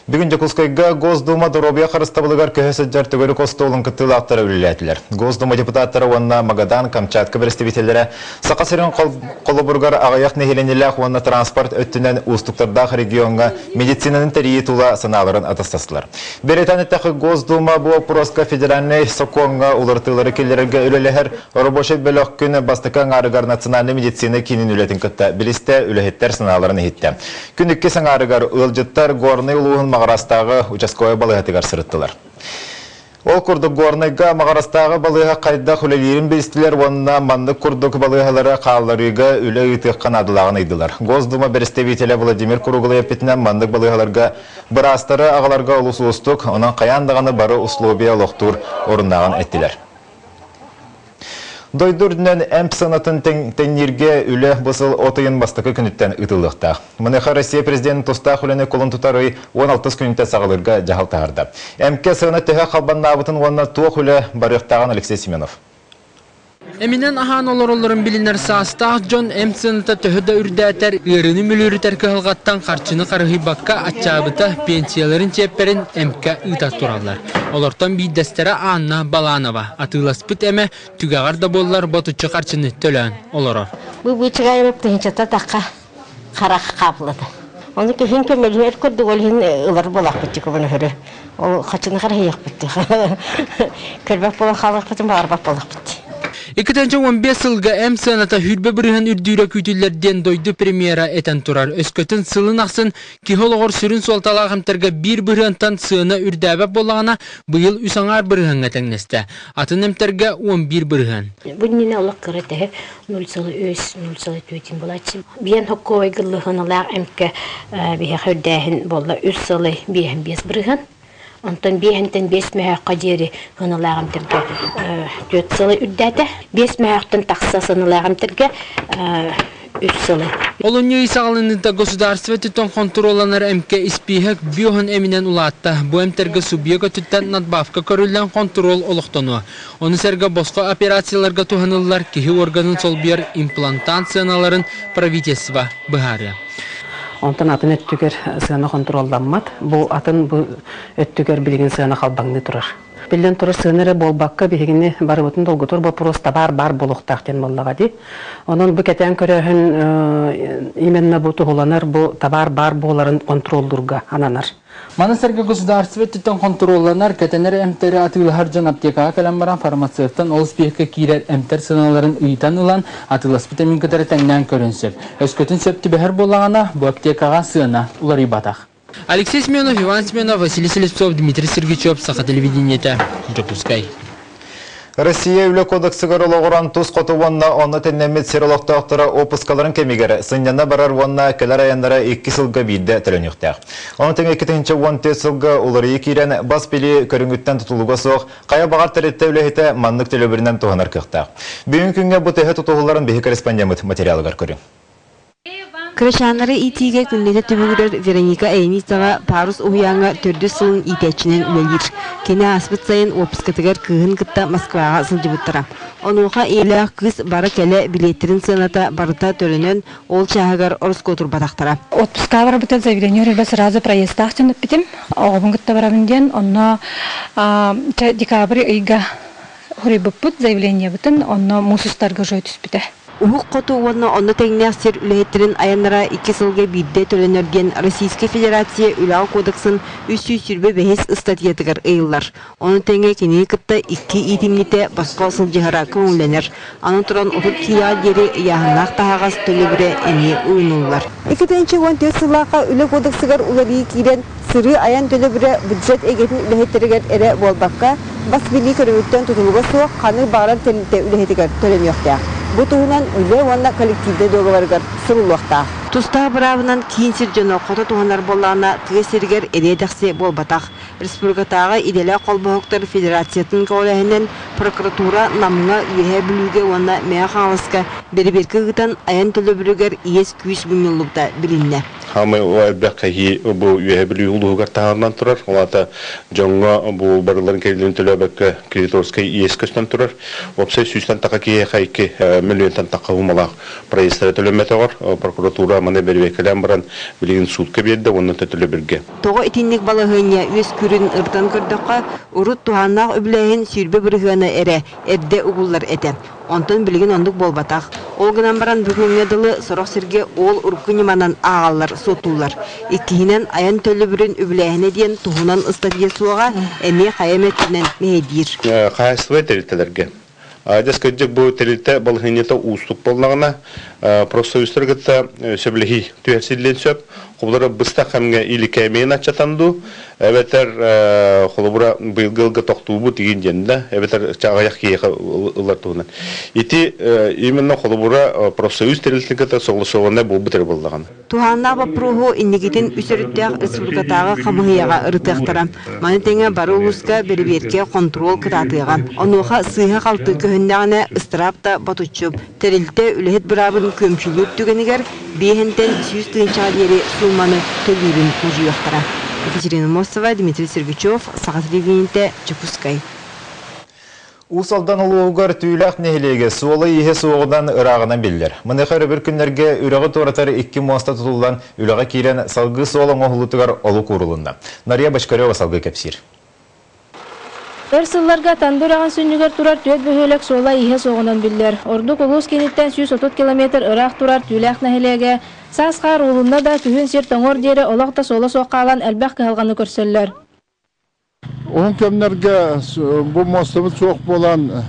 Бүгүн Дьокуускайга Госдума доруобуйа харыстабылыгар көһө сылдьар төгүрүк остуолун кыттыылаахтара үлэлээтилэр. Госдума депутаттара уонна Магадан, Камчатка представителлэрэ Саха сирин холобуругар аҕыйах нэһилиэнньэлээх уонна транспорт өттүнэн уустуктардаах региоҥҥа медицинаны тэрийии тула санааларын атастастылар. Бэлиэтээн эттэххэ, Госдума бу боппуруоска федеральнай сокуоҥҥа уларытыылары киллэрэргэ үлэлэһэр рабочай бөлөх күн бастакы аҥаарыгар Национальнай медицина киинин үлэтин кытта билистэ, үлэһиттэр санааларын иһиттэ. Күн иккис аҥаарыгар ыалдьыттар Горнай улууһун Маҕарастааҕы участковай балыыһатыгар сырыттылар. Ол курдук Горнайга Маҕарастааҕы балыыһа хайдах үлэлиирин билистилэр уонна маннык курдук балыыһалары хаалларыыга үлэ ыытыахха наадалааҕын ыйдылар. Госдума бэрэстэбиитэлэ Владимир Круглый эппитинэн маннык балыыһаларга быраастары аҕаларга олус уустук, онон хайаан даҕаны бары условия олохтуур оруннааҕын эттилэр. Дойду үрдүнэн эмп сыанатын тэҥнииргэ үлэ бу сыл от ыйын бастакы күнүттэн ыытыллыахтаах. Маныаха Россия президенин тустаах үлэни кулун тутар ый 16 күнүттэн саҕалыырга дьаһал таһаарда. Эмкэ сыана төһө халбаннаабытын уонна туох үлэ барыахтааҕын Алексей Семенов. Эминэн аһаан олороллорун билинэр саастаах дьон эмп сыаната төһө да үрдээтэр, ыарыыны мүлүрүтэр кыһалҕаттан харчыны харыһыйбакка аччаабыта пенсияларын чиэппэрин эмкэ ыыта тураллар. Олортон биирдэстэрэ Анна Баланова атыыласпыт эмэ түгэҕэр да буоллар ботуччу харчыны төлөөн олорор. Бу быычыгайбыт тыһыынчата тахха харах хаапылата. Ону киһин көмөлөһөр курдук ол иһин ылар буолаахпыт дьикобун өһөрө. Ол хачыны харыһыйахпыт. Көрбөт буолан хаалыахпытын баҕарбат буолахпыт. 2015 сылга эм сыаната 20% үрдүүрэ күүтүллэр диэн дойду премьера этэн турар. Өскөтүн сылын ахсын Киһи олоҕор сүрүн суолталаах эмтэргэ 1 бырыһыантан сыана үрдээбэт буоллаҕына, быйыл үс аҥаар бырыһыаҥҥа тэҥнэстэ. Атын эмтэргэ 11%. Бу иннинэ олох кыра тэһэ 0,3, 0,4 булааччы. Биэн хоккуой гыллыһыналаах эмкэ биһиэхэ үрдээһин буолла үс сылы биэһин биэс бырыһыан. Онтон биэһинтэн биэс мөһөөххө диэри сыаналаах эмтэргэ 4 сылы үрдээтэ. Биэс мөһөөхтөн тахса сыаналаах эмтэргэ 3 сылы. Олунньу ый саҕаланыыта государство өттүттэн хонтуруолланар эмкэ испииһэк биоһун эминэн улаатта. Бу эмтэргэ субъект өттүттэн надбавка көрүллэн хонтуруол олохтонуо. Ону сэргэ босхо операцияларга туһаныллар киһи органын солбуйар имплантант сыаналарын правительство быһаарыа. Онтон атын өттүгэр сыана хонтуруолламмат. Бу атын бу өттүгэр билигин сыана халбаҥныы турар. Биллэн турар, сыана эрэ буолбакка, биһигини барыбытын долгутар боппуруос табаар баар буолуохтаах диэн буоллаҕа дии. Онон бу кэтээн көрөөһүн именно бу туһуланар, бу табаар баар буоларын хонтуруоллуурга ананар. Маны сэргэ государство өттүттэн хонтуруолланар, кэтэнэр эмтэри атыылаһар дьон аптекаҕа кэлэн баран фармацевтан ол испииһэккэ киирэр эмтэр сыаналарын ыйытан ылан, атыыласпыт эмин кытары тэҥнээн көрөн сөп. Өскөтүн сөп түбэһэр буоллаҕына, бу аптекаҕа сыана уларыйбатах. Алексей Семенов, Иван Семенов, Василий Слепцов, Дмитрий Сергучев, Саха телевидениетэ, Дьокуускай. Россия Үлэ кодексыгар олоҕуран тус хоту уонна онно тэннэммит сир олохтоохторо уоппускаларын кэмигэр сынньана барар уонна кэлэр айаннара 2 сылга биирдэ төлөнүөхтээх. Ону тэҥэ 2014 сылга уларыйыы киирэн бас билии көрүҥүттэн тутулуга суох хайа баҕар тэрилтэ үлэһитэ маннык төлөбүрүнэн туһанар кыахтаах. Бүгүн күҥҥэ бу төһө тутуһулларын биһи корреспондеммыт материалыгар көрүҥ. Кырачааннары иитиигэ күннэтэ түбүгүрэр Вероника Эйнитова Парус уһуйааҥҥа төрдүс сылын иитээччинэн үлэлиир. Кини ааспыт сайын уоппускатыгар кыыһын кытта Москваҕа сылдьыбыттара. Онуоха ийэлээх кыыс бара-кэлэ билиэттэрин сыаната барыта төлөнөн, ол чааһыгар ороскуотурбатахтара. Отпускаҕа барбыта заявление өрүлбэ сразу проездтаах дьон эппитим. Оҕобун кытта барабын диэн. Онно декабрь ыйга хоруйбуппут заявлениебытын, онно муус устарга уже түспүтэ. Уһук Хоту уонна онно тэҥнээх сир үлэһиттэрин айаннара 2 сылга биирдэ төлөнөр диэн Российскай Федерация Үлэҕэ кодексын 325-ис ыстатыйатыгар ыйыллар. Ону тэҥэ кинини кытта икки иитимньитэ босхо сылдьыһара көҥүллэнэр. Аны туран 30 киилэҕэ диэри ыйааһыннаах таһаҕас төлөбүрэ эмиэ уйунуллар. 2014 сыллаахха Үлэ кодексыгар уларыйыы киирэн, сырыы-айан төлөбүрэ бюджет эйгэтин үлэһиттэригэр эрэ буолбакка, бас билии көрүҥүттэн тутулуга суох ханнык баҕарар тэрилтэ үлэһитигэр төлөнүөхтээх. Бу туһунан үлэ уонна коллективнай дуогабарыгар суруллуохтаах. Тустаах быраабынан киин сир дьоно хото туһанар буоллаҕына, тыа сиригэр эриэ-дэхси буолбатах. Республикатааҕы идэлээх холбоһуктар федерациятын көҕүлээһининэн прокуратура Намҥа, Үөһээ Бүлүүгэ уонна Мэҥэ Хаҥаласка бэрэбиэркэ ыытан айан төлөбүрүгэр иэс-күүс мунньуллубута билиннэ. Хаамай элбэх кэһии бу Үөһээ Бүлүү улууһугар таһаарынан турар. Ол аата дьоҥҥо бу барыларын кэлиилэрин төлөөбөккө кредиторскай иэс көстөн турар. Уопсай сүүстэн таха киһиэхэ 2 миллионтан тахха умалаах проездтара төлөммөтөҕөр прокуратура Судьуйа маны бэрэбиэркэлээн баран билигин суутка биэрдэ уонна төлөбүргэ. Тоҕо итинник балаһыанньа үөскүүрүн ырытан көрдөххө, урут туһааннаах үбүлээһин 20 бырыһыана эрэ эрдэ угуллар этэ. Онтон билигин оннук буолбатах. Ол гынан баран бүгүҥҥэ дылы сорох сиргэ ол урукку ньыманан ааҕаллар-суоттууллар. Иккиһинэн, айан төлөбүрүн үбүлээһинэ диэн туһунан ыстатыйа суоҕа эмиэ хайа эмэ өттүнэн мэһэйдиир. Хаһаайыстыба тэрилтэлэргэ. Адьас кырдьык бу тэрилтэ балаһыанньата уустук буоллаҕына, профсоюзтары кытта сөбүлэһии түһэрсиллиэн сөп. Холобура, быстах кэмҥэ или кээмэйин аччатан дуу, эбэтэр холобура быйылгы ылга тохтуубут игин диэн да, эбэтэр аҕыйах киһиэхэ ылар туһунан. Ити именно холобура профсоюз тэрилтэтин кытта согласованнай буолбут эрэ буоллаҕына. Туһааннаах боппуруоһу инникитин үс өрүттээх республикатааҕы хамыыһыйаҕа ырытыахтара. Маны тэҥэ бары улууска бэрэбиэркэ хонтуруол кытаатыаҕа. Онуоха сыыһа-халты көһүннэҕинэ ыстыраап да ботуччу. Тэрилтэ үлэһит быраабын күөмчүлүүр түгэнигэр биэһинтэн 100 тыһыынчаҕа диэри сууманы төлүүрүн модьуйуохтара. Екатерина Мостова, Дмитрий Сергучев, Саха телевидениетэ, Дьокуускай. Уус Алдан улууһугар Түүлээх нэһилиэгэ суола-ииһэ суоҕунан ырааҕынан биллэр. Маныаха өрөбүл күннэргэ үрэҕи туоратар икки муоста тутуллан үлэҕэ киирэн салгыы суол оҥоһуллуутугар олук уурулунна. Нария Бочкарева салгыы кэпсиир. Өр сылларга Танды үрэҕин сүнньүгэр турар түөрт бөһүөлэк суола-ииһэ суоҕунан биллэр. Ордук улуус кииниттэн 130 километр ыраах турар Түүлээх нэһилиэгэ саас хаар уулунна да, күһүн сир тоҥуор диэри олох да суола суох хаалан элбэх кыһалҕаны көрсөллөр. Уһун кэмнэргэ бу муостабыт суох буолан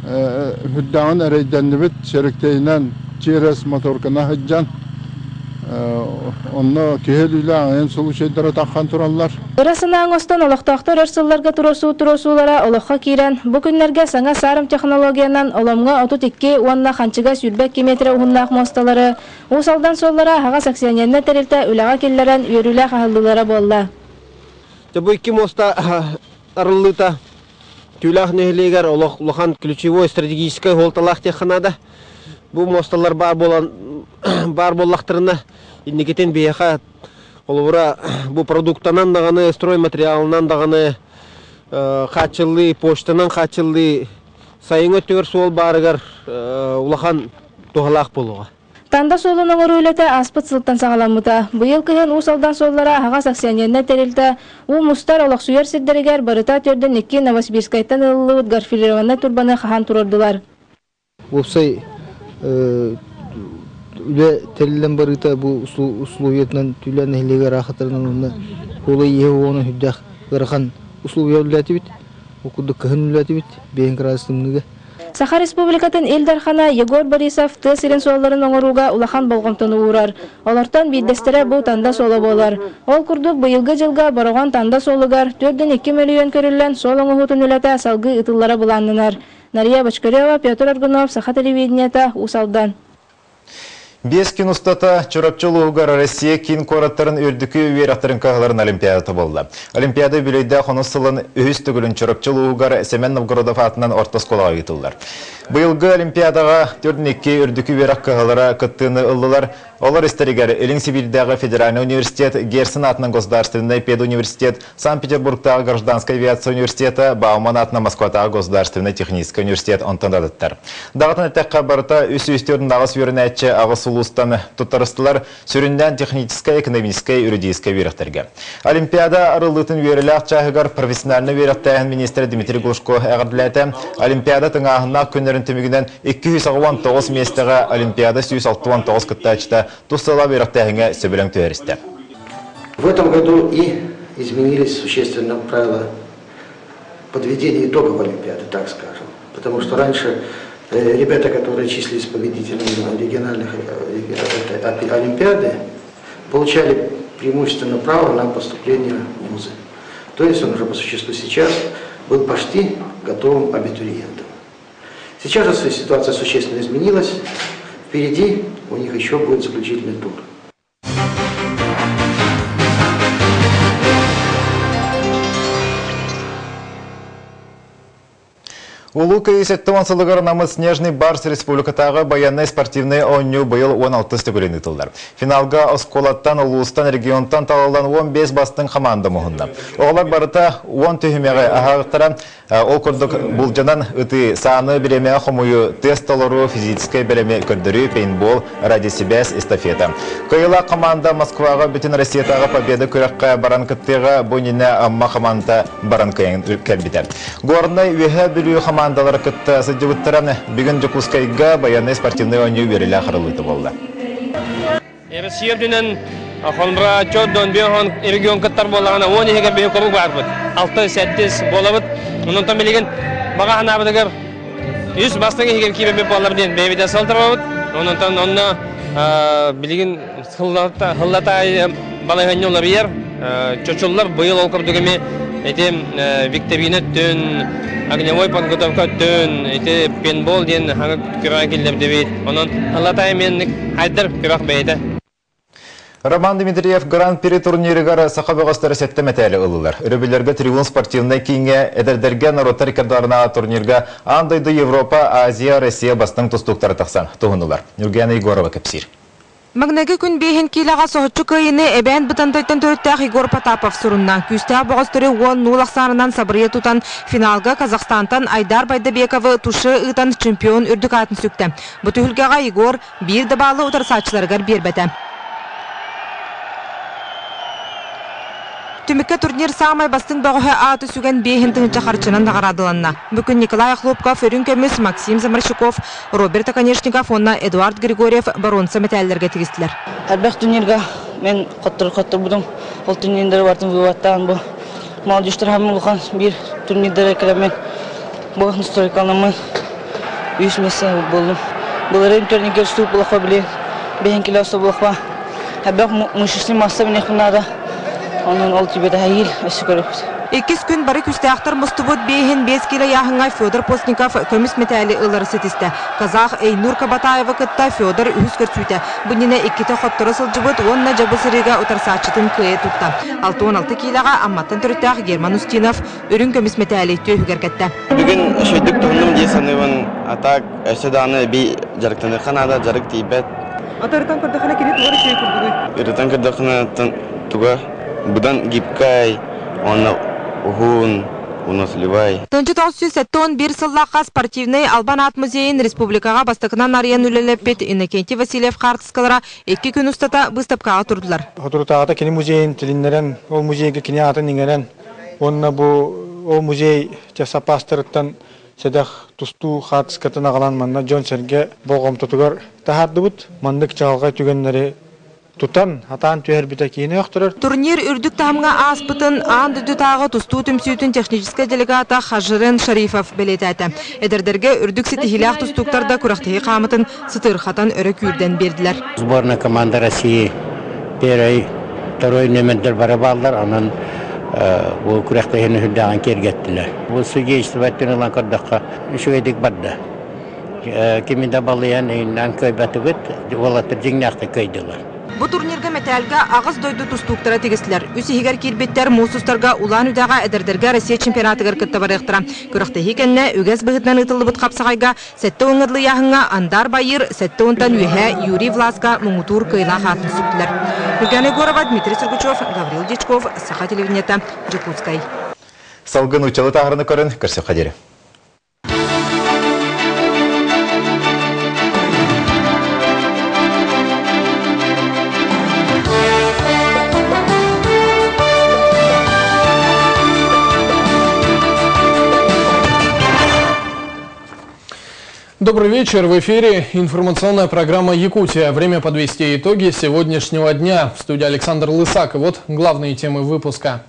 үрдээҕин эрэйдэннибит, Чэриктэйинэн через моторкана сылдьан онно киһи өлүүлээх айан случайдара таххан тураллар. Ыра санаа оҥостон олохтоохтор өр сылларга туруорсуу туруорсуулара олоххо киирэн, бу күннэргэ саҥа саарым технологиянан Оломҥо 32 уонна Ханчыга 22 метрэ уһуннаах муосталары Уус Алдан суоллара аһаҕас акционернай тэрилтэ үлэҕэ киллэрэн үөрүүлээх аһыллыылара буолла. Дьэ бу икки муоста арыллыыта Түүлээх нэһилиэгэр олох улахан ключевой стратегическай суолталаах диэххэ наада. Бу муосталар баар буолан баар буоллахтарына инникитин биһиэхэ холобура бу продуктанан даҕаны стройматериалынан даҕаны хааччыллыы почтанан хааччыллыы сайыҥҥы өттүгэр суол баарыгар улахан туһалаах буолуоҕа. Танда суолун оҥоруу үлэтэ ааспыт сылтан саҕаламмыта. Быйыл кыһын Уус Алдан суоллара аһаҕас акционернай тэрилтэ уу мустар, олохсуйар сирдэригэр барыта 42 Новосибирскайтан ылыллыбыт горфилированнай турбаны хаһан туруордулар. Уопсай үлэ тэриллэн барыыта бу условиятынан Түлэ нэһилиэгэр аахатарынан уонна Куола иһэ уона үрдээх ыарахан условия үлэлээтибит. Ол курдук кыһын үлэлээтибит, биэһин кыраадыс тымныыга. Саха Республикатын Ил Дархана Егор Борисов тыа сирин суолларын оҥорууга улахан болҕомтону уурар. Олортон биирдэстэрэ бу Танда суола буолар. Ол курдук, быйылгы дьылга Бороҕон Танда суолугар 4,2 мөлүйүөн көрүллэн суол оҥоһуутун үлэтэ салгыы ыытыллара былааннанар. Нария Бочкарева, Петр Аргунов, Саха телевидениета, Уус Алдан. Биэс күн устата Чурапчы улууһугар Россия киин куораттарын үрдүкү үөрэхтэрин кыһаларын Олимпиадата буолла. Олимпиада үбүлүөйдээх онус сылын үһүс төгүлүн Чурапчы улууһугар Сэмэн Новгородов аатынан орто оскуолаҕа ыытыллар. Быйылгы Олимпиадаҕа 42 үрдүкү үөрэх кыһалара кыттыыны ыллылар. Олор истэригэр Илин Сибиирдээҕи федеральнай университет, Герцен аатынан государственнай педуниверситет, Санкт-Петербургтааҕы гражданскай авиация университета, Бауман аатынан Москватааҕы государственнай техническэй университет онтон даҕаттар. Даҕатан эттэххэ, барыта 304 үөрэнээччи аҕыс улуустан туттарыстылар, сүрүннээн техническэй, экономическай, юридическай үөрэхтэргэ. Олимпиада арыллыытын үөрэлээх чааһыгар профессиональнай үөрэхтээһин министрэ Дмитрий Глушко эҕэрдэлээтэ. Олимпиада тыҥааһыннаах күннэрин түмүгүнэн 289 миэстэҕэ Олимпиада 169 кыттааччыта тус сыалаах үөрэхтээһиҥҥэ сөбүлэҥ түһэристэ. В этом году и изменились существенно правила подведения итогов Олимпиады, так скажем. Потому что раньше ребята, которые числились победителями региональных Олимпиады, получали преимущественно право на поступление в вузы. То есть он уже по существу сейчас был почти готовым абитуриентом. Сейчас же ситуация существенно изменилась. Впереди у них еще будет заключительный тур. Улуу Кыайыы 70 сылыгар анаммыт Снежный барс республикатааҕы байыаннай спортивнай оонньуу быйыл 16 төгүлүн ыытыллар. Финалга оскуолаттан, улуустан, регионтан талыллан 15 бастыҥ хамаанда муһунна. Оҕолор барыта 10 түһүмэҕи аһаҕыттара. Ол курдук булдьанан ытыы, сааны бириэмэҕэ хомуйуу, тыас толоруу, физическэй бэлэми көрдөрүү, пейнтбол, радиосибээс эстафета. Кыайыылаах команда Москваҕа бүтүн Россиятааҕы Победа күрэххэ баран кыттыаҕа. Бу иннинэ Амма хамаандата баран кыайан кэлбитэ. Горнай Үөһээ Бүлүү хамаандалара кытта сылдьыбыттара. Бүгүн Дьокуускайга байыаннай спортивнай оонньуу үөрүүлээх арыллыыта буолла. Россия үрдүнэн Хонбра Чоддон Биохон регион кыттар буоллаҕына 10 иһигэр биһи куруук баарбыт. 6-7 буолабыт. Онон билигин баҕа санаабытыгар үс бастыҥ иһигэр киирбит буоллар диэн бэйэбитэ сылтарабыт. Онон онно билигин сыллата балаһыанньа уларыйар. Чочуллар быйыл ол курдук эми ити викторина өттүн, огневой подготовка өттүн, ити пейнтбол диэн хаҥа күрэҕэ киллэрдибит. Онон сыллата эмиэнник хайдар күрэх бэйэтэ. Роман Дмитриев Гран-при турнирыгар саха бөҕөстөрө сэттэ мэтээли ыллылар. Өрөбүллэргэ Триумф спортивнай кииҥҥэ эдэрдэргэ норуоттар иккардыларынааҕы турнирга аан дойду Европа, Азия, Россия бастыҥ тустууктара тахсан туһуннулар. Ньургуяна Егорова кэпсиир. Маҥнайгы күн биэһин киилэҕэ соһуччу кыайыыны Эбээн Бытантайтан төрүттээх Егор Потапов сурунна. Күүстээх бөҕөстөрү 10-0 ахсаанынан сабырыйа тутан, финалга Казахстантан Айдар Байдабековы туше ыытан чемпион үрдүк аатын сүктэ. Бу түһүлгэҕэ Егор биир да баалы утарсааччыларыгар биэрбэтэ. Түмүккэ турнир саамай бастыҥ бөҕөһө ааты сүгэн биэһин тыһыынча харчынан наҕараадаланна. Бу күн Николай Охлопков үрүҥ көмүс, Максим Заморщиков, Роберт Оконешников уонна Эдуард Григорьев боруонса мэтээллэргэ тигистилэр. Элбэх турнирга мен хотторбутум. Ол турнирдары бартын выводтаан бу молодежьтар хаммын улахан биир турнирдары кэлэммин бу настройкаламмын үс месте болдум. Былырыын турнирга уступ булахпа били бэһин кило булахпа. Элбэх мышечный масса минехпин надо. Онон ол түбэтэ хайил өссө көрөбүт. Иккис күн бары күүстээхтэр мустубут биэһин биэс киилэ ыйааһыҥҥа Федор Постников көмүс мэтээли ылары ситистэ. Казах Эйнур Кабатаевы кытта Федор үһүс көрсүүтэ. Бу иннинэ иккитэ хотторо сылдьыбыт уонна дьэ бу сырыыга утарсааччытын кыайа тутта. 66 киилэҕэ Амматтан төрүттээх Герман Устинов үрүҥ көмүс мэтээли түөһүгэр кэттэ. Бүгүн үчүгэйдик туһуннум дии саныыбын. А так өссө даҕаны эбии дьарыктаныахха наада, дьарык тиийбэт. Ырытан көрдөххүнэ кини тугар үчүгэй курдугуй? Ырытан көрдөххүнэ туга быдан гибкай уонна уһун уносливай. 1971 сыллаахха спортивнай Албан аат музейын республикаҕа бастакынан арыйан үлэлэппит Иннокентий Васильев хаартыскалара икки күн устата быыстапкаҕа турдулар. Соторутааҕыта кини музейын тилиннэрэн, ол музейга кини аатын иҥэрэн уонна бу ол музей саппаастарыттан сэдэх тустуу хаартыскатын аҕалан манна дьон-сэргэ болҕомтотугар таһаардыбыт. Маннык чаҕылхай түгэннэри тутан, атаан түһэрбитэ киһини өхтөрөр. Турнир үрдүк таһымҥа ааспытын аан дойдутааҕы тустуу түмсүүтүн техническэй делегата Хажирен Шарифов бэлиэтээтэ. Эдэрдэргэ үрдүк ситиһиилээх тустууктар да күрэхтэһии хаамытын сытыырхатан өрө күүрдэн биэрдилэр. Сборная команда России первый, второй номердер бары бааллар, онон бу күрэхтэһиини үрдээҕин киэргэттилэр. Бу судейство өттүн ылан көрдөххө, үчүгэйдик барда. Кими да балыйан иһиннэн кыайбатыбыт, уолаттар дьиҥнээхтик кыайдылар. Бу турнирга мэтээлгэ аҕыс дойду тустууктара тигистилэр. Үс иһигэр киирбиттэр муус устарга Улан-Үдэҕэ эдэрдэргэ Россия чемпионатыгар кытта барыахтара. Күрэхтэһии кэннэ үгэс быһыытынан ыытыллыбыт хапсаҕайга Сэттэ уоҥҥа дылы ыйааһыҥҥа Андар Байыр, сэттэ уонтан үөһэ Юрий Власка муҥутуур кыайыылаах аатын сүктүлэр. Нургана Егорова, Дмитрий Сергучев, Гаврил Дьячков, Саха телевидениета, Дьокуускай. Салгын учалы таһарыны көрөн көрсөххө диэри. Добрый вечер. В эфире информационная программа «Якутия». Время подвести итоги сегодняшнего дня. В студии Александр Лысак. И вот главные темы выпуска.